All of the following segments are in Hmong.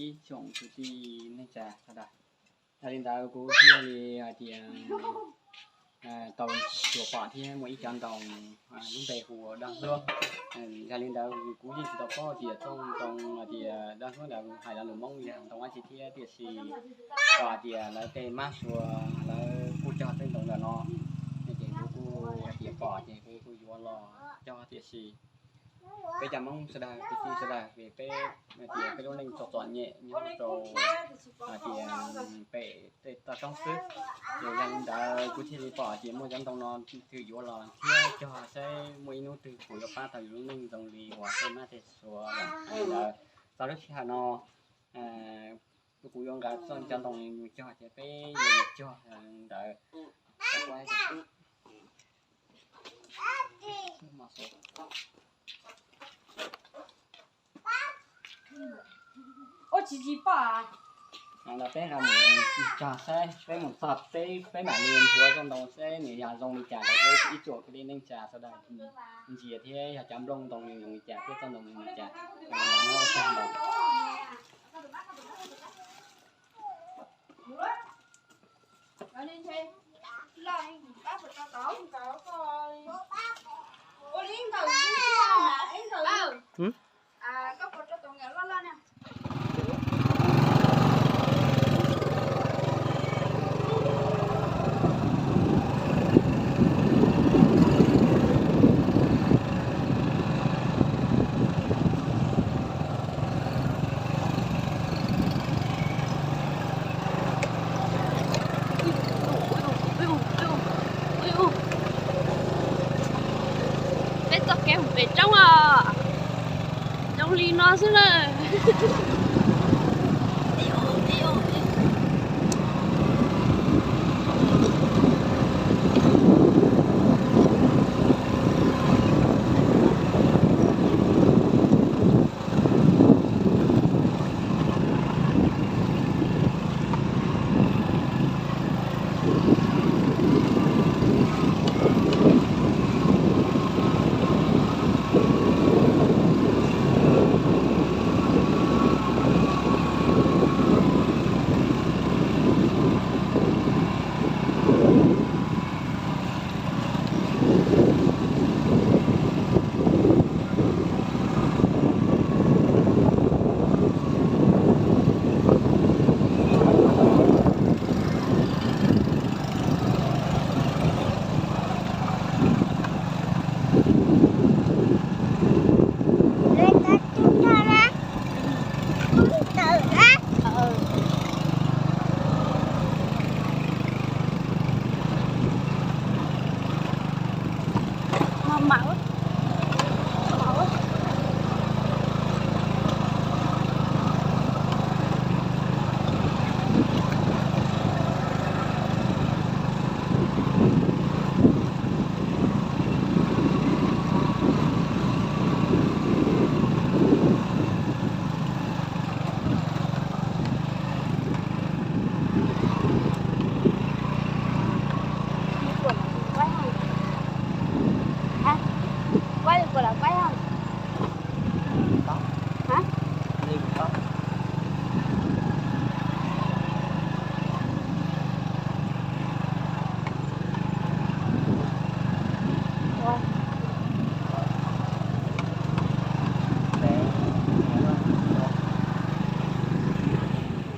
Ib tsoom kwv tij neej tsa sawv daws, yog li ntawd kuv thiaj li hais tias tau tsuas pom thiab muaj ib cov ntoo lub npe hu ua dab hlub. Yog li ntawd kuv yeej tsis tau paub tias txoj ntoo hais tias dab hlub ntawd hais lo lus Hmoob yog ntoo dab tsi thiab, tiam sis pom hais tias lawv tej mab sua lawv kuj cog tej ntoo ntawm no, ces kuv kuj hais tias pom ces kuv kuj yuav los cog, tiam sis peb cov Hmoob sawv daws, kwv tij sawv daws, vim peb hais tias peb lub neej txom txom nyem nyob rau hais tias pem tej toj roob xwb. Ces yog li ntawd kuv thiaj li pom ces muaj cov ntoo no, kuv yuav los thiab cog saib muaj ib hnub twg kuv yuav pab tau yus lub neej zoo li uas tej mab tej sua lawm. Yog li ntawd txog lub sij hawm no kuv yuav nqa txoj cov ntoo mus cog ces peb yuav mus cog ntawd. Ua tsis tsis pom. Ntawd peb nqa mus cog saib, peb mus txog peb, peb mam li nthuav txoj ntoo saib nws yog zoo li cas rau peb ib tsoom kwv tij neej tsa sawv daws ntsia thiab yog cov nplooj ntoo nws zoo li cas thiab txoj ntoo nws li cas. Peb txoj kev mus pem roob os, zoo li no xwb na.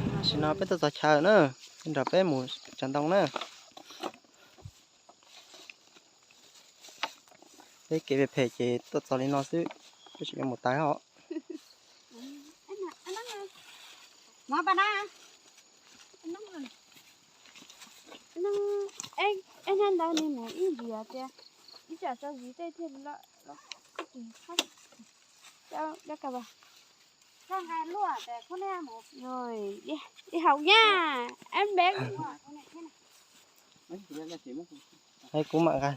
Tam sim no peb tuaj txog chaw na, nrog peb mus tsaws ntoo na. Peb kev phem phem ces tuaj txog li no xwb, peb tseem yuav mus tawv os. Eb, hnub ntawd nws mus ib ntsis tias ib tsam tso zis tej thiaj li los. Ib haus nyab, eb npeb. Kuv mam nqa.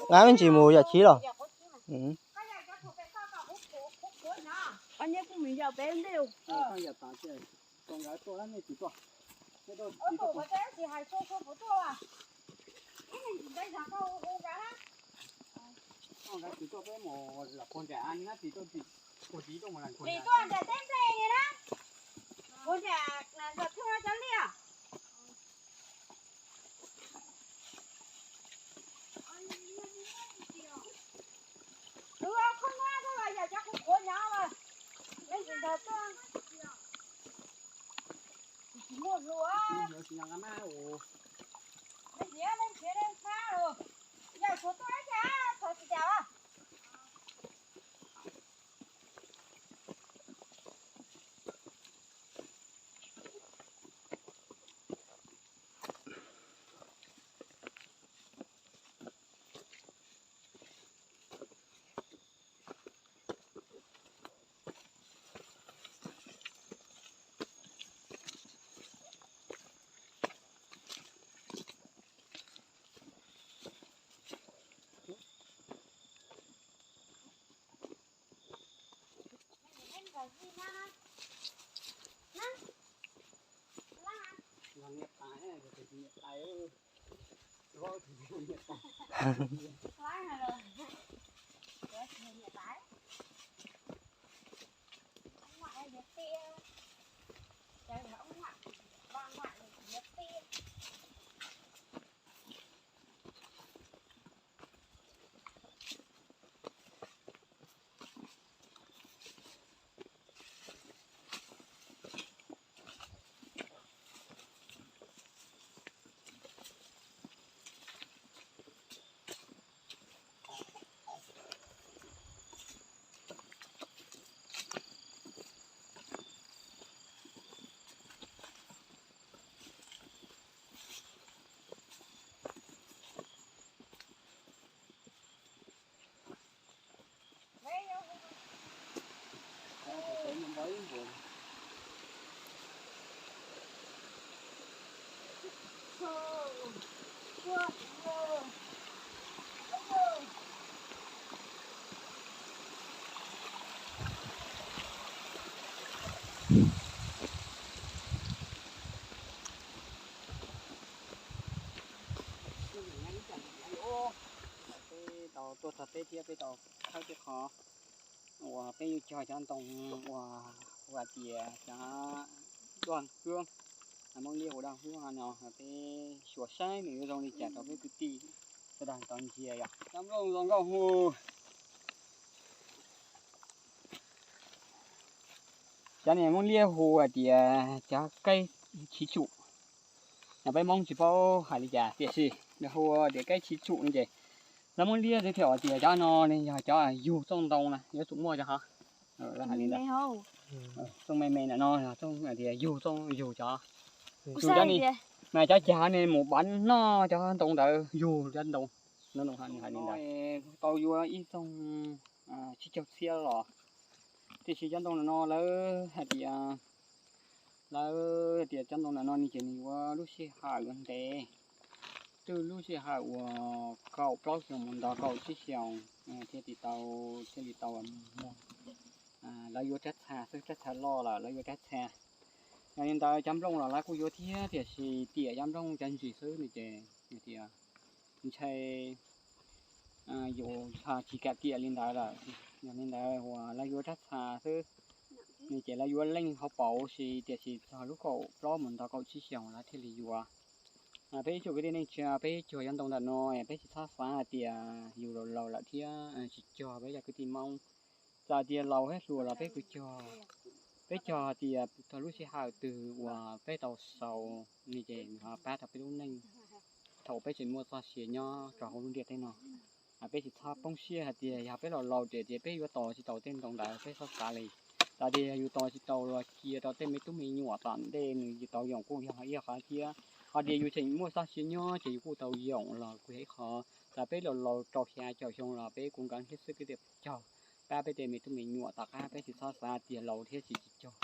Nqa ib ntsis mus yam chiv los. Lim tuaj nram teb nplej li na. Kuv nram nram thwj no cov liaj. Tus khub hnab koj los yog cov qhuav qhuav nyob los, nej tsis nrog tuaj. Tsis muaj hlua. Nej nyiam nej nrhiav nej txhab los, yog tshuav tuaj ib txhab txhos tsis tas. Peb tau tuaj txog teb thiab peb tau khawb tej qhov uas peb yuav cog cov ntoo uas hu hais tias cov daj huab, Hmoob Liab hu daj huab no, peb xyuas saib nws yuav zoo li cas rau peb kwv tij sawv daws tau ntsia yom. Cov nplooj zoo nkauj hu, cov niag Hmoob Liab hu hais tias cov kaib chiv tsum, no peb Hmoob tsis paub hais li cas tiam sis nws hu tias kaib chiv tsum no ces lawv Hmoob Liab thiaj hais tias cov no yog cov yug txooj ntoo na, yuav tsum muaj cov hov, txooj me me ntawm no, txooj tias yug txooj yug cov, mas cov cag ne mus pav noj cov ntoo ntawd yug cov ntoo, no hais li ntawd. Tau yuav ib txooj tsib caug txhiab los, tiam sis cov ntoo ntawm no lawv hais tias, lawv tias cov ntoo ntawm no ne ces nws yuav lub sij hawm yuav ntev, twb lub sij hawm uas kaum plaub xyoos mus nto kaum tsib xyoos thiaj li tau, thiaj li tau muag, lawv yuav rab txha xwb, rab txha loj lawm lawv yuav rab txha. Yog li ntawd cov nplooj los lawv kuj yuav thiab tiam sis tiam cov nplooj cov ntsis xwb no ces tias ntshai yus tsis kam tiam li ntawd lawm. Yog li ntawd uas lawv yuav rab txha xwb no ces lawv yuav leej hauv paus si tiam sis txog lub kaum plaub mus nto kaum tsib xyoos lawv thiaj li yuav. Peb ib tsoom kwv tij neej tsa peb cuag cov ntoo ntawm no peb tsis txhob xav hais tias yus laus laus lawm thiab tsis cog peb cov kwv tij Hmoob. Txawm tias laus thiab hluas los peb kuj cog, peb cog hais tias txog lub sij hawm twg uas peb tau xaus no ces nws ho pab tau peb lub neej thaum peb tseem muaj txoj sia nyob rau hauv lub ntiaj teb no. Peb tsis txhob poob siab hais tias yog peb laus laus ces peb yuav tos tsis tau tej ntoo ntawd, peb txhob xav li. Txawm tias yus tos tsis tau los cia rau tej me tub me nyuam tom ntej nws tau yoom kuj yog ib qhov thiab. Ho tias yus tseem muaj txoj sia nyob ces yus kuj tau yoom los kuj yog ib qho. Txawm peb laus laus rau xya caum xyoo los peb kuj nkawd thiab xwb, kwv tij cog pab peb tej me tub me nyuam tom qab, peb tsis txhob xav tias laus thiab tsis tsis cog,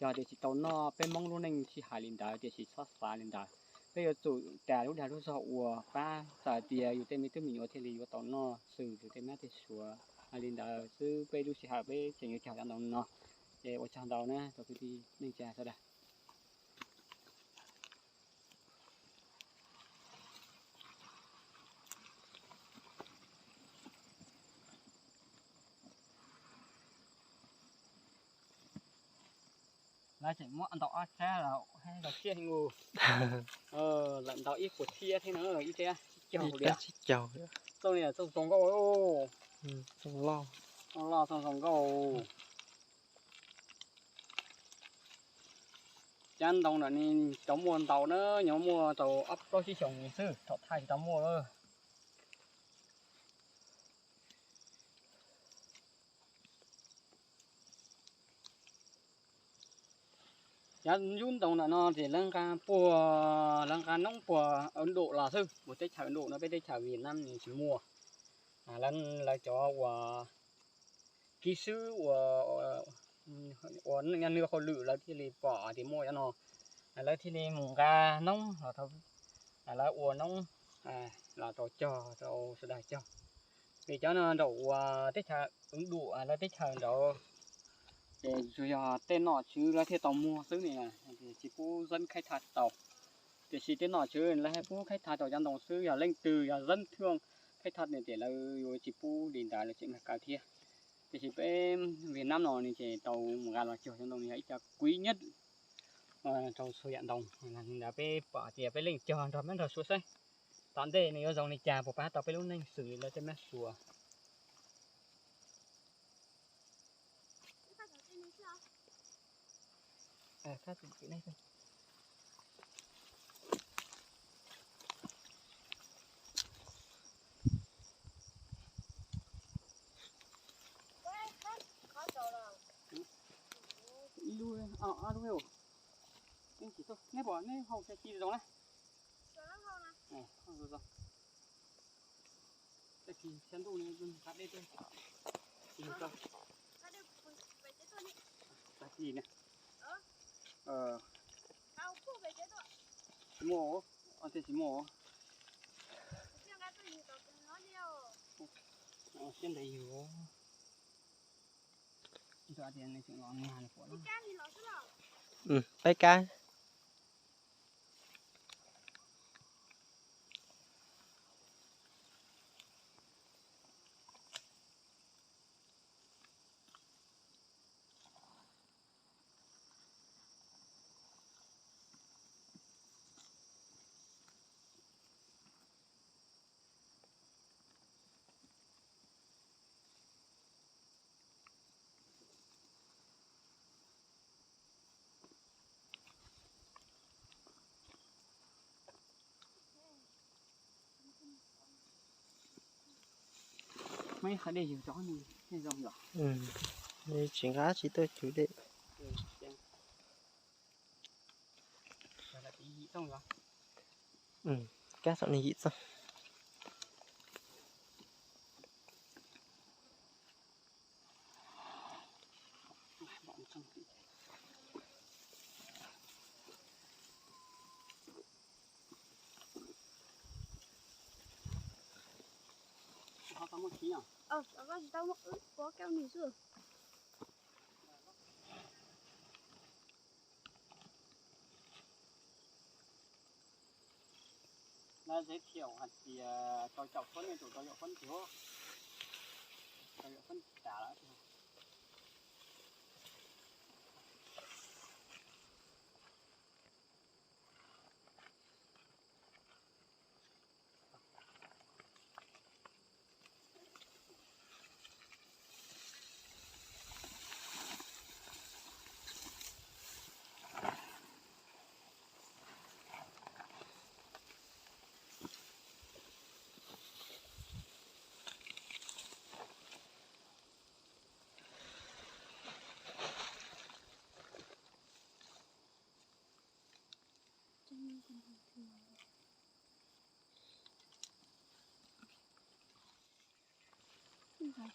cog tias tsis tau noj. Peb Hmoob lub neej sij hawm li ntawd tiam sis txhob xav li ntawd. Peb yuav tsum ras lub dag lub zog ua pab, txawm tias yus tej me tub me nyuam thiaj li yuav tau noj xwb, yus tej mab tej suav. Hais li ntawd xwb, peb lub sij hawm peb tseem yuav cog cov ntoo no. Es ua tsaug ntau na rau kwv tij neej tsa sawv daws. Tseem muab ntaus ob txhiab los tau tsiaj heev. Lawm ntaus ib puas txhiab thiab na, ib txhiab tsib caug li. Txooj li txooj zoo nkauj. Txooj loj, txooj zoo nkauj. Cov ntoo ntawm no cov muaj ntau na, nyob muaj tau ob plaub tsib xyoos xwb, thaum thaj tsis tau muaj lawm. Cov yub ntoo ntawm no ces lawv nqa puag, lawv nqa noob puag Ấn Độ los xwb, uas teb chaws Ấn Độ no, peb teb chaws Việt Nam tsis muaj. Lawv cov uas kib swb uas ua nyob nws hauj lwm lawv thiaj li pom tias muaj cov no, lawv thiaj li mus nqa noob los, lawv ua noob los rau cog rau sawv daws cog. Vim cov no nraum uas teb chaws Ấn Độ lawv teb chaws nraud ces tsuas yog tej nom tswv lawv thiaj tau muag xwb ne, tsis pub zeb khaib thaj tau. Tiam sis tej nom tswv lawv pub khaib thaj tau cov ntoo xwb, yog leej twg yog zeb thwj khaib thaj ne ces lawv yuav tsis pub li ntawd, lawv tseem nqa kaw thiab. Tiam sis peb Việt Nam no ne ces tau mus nqa los cog cov ntoo no yog ib co quý nhất rau txhua yam ntoo. Li ntawd peb pom tias peb leej cog nrog peb nrog suav saib tom ntej nws yuav zoo li cas, puas pab tau peb lub neej xws li lawv tej mab suav. Ib lub, ob lub. Neb pom neb haus tag kis zoo na. Tag kis xya ntuj ne, qab dej tuaj. Tag kis ne. Tsis muaj, tej tsis muaj. Siab ntev yus. Peb kab. Muaj ib qho dej yws rov qab mus, dej zoo yom. Tsis nqa tsis tuaj cug dej. Kab txom nyem yim txoj. Lawv giới thiệu hais tias rau caum phút nej chủ rau caum phút thiếu, rau caum phút trả lawm.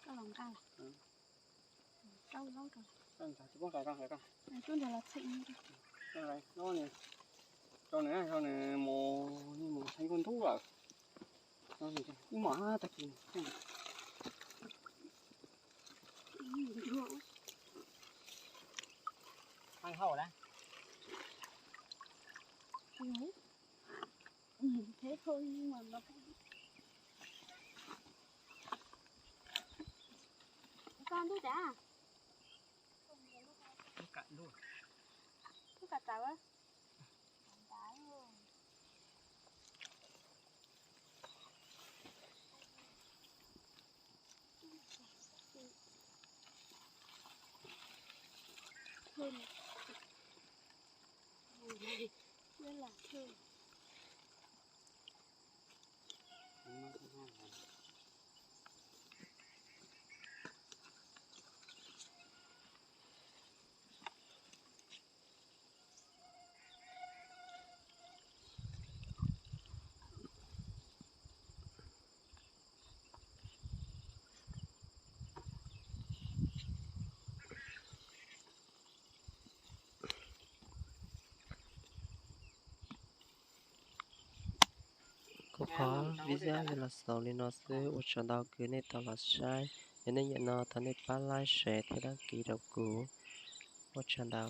Koj los nqa. Tau zaub rau. Tsis pub nqa, koj nqa koj. Tub nqa los txheem. Rau nws, rau nws mus, mus txheem kuj ntub lawm. Ib mos tag kis. Hau na. Thế thôi nhưng mà nó cũng, sao đu đá. Lub kam lub. Kuv qhov video los xaus li no xwb, ua tsaug ntau kws nej tau los saib. Yog nej nyiam no thov nej pab like, share thiab đăng ký rau kuv. Ua tsaug ntau.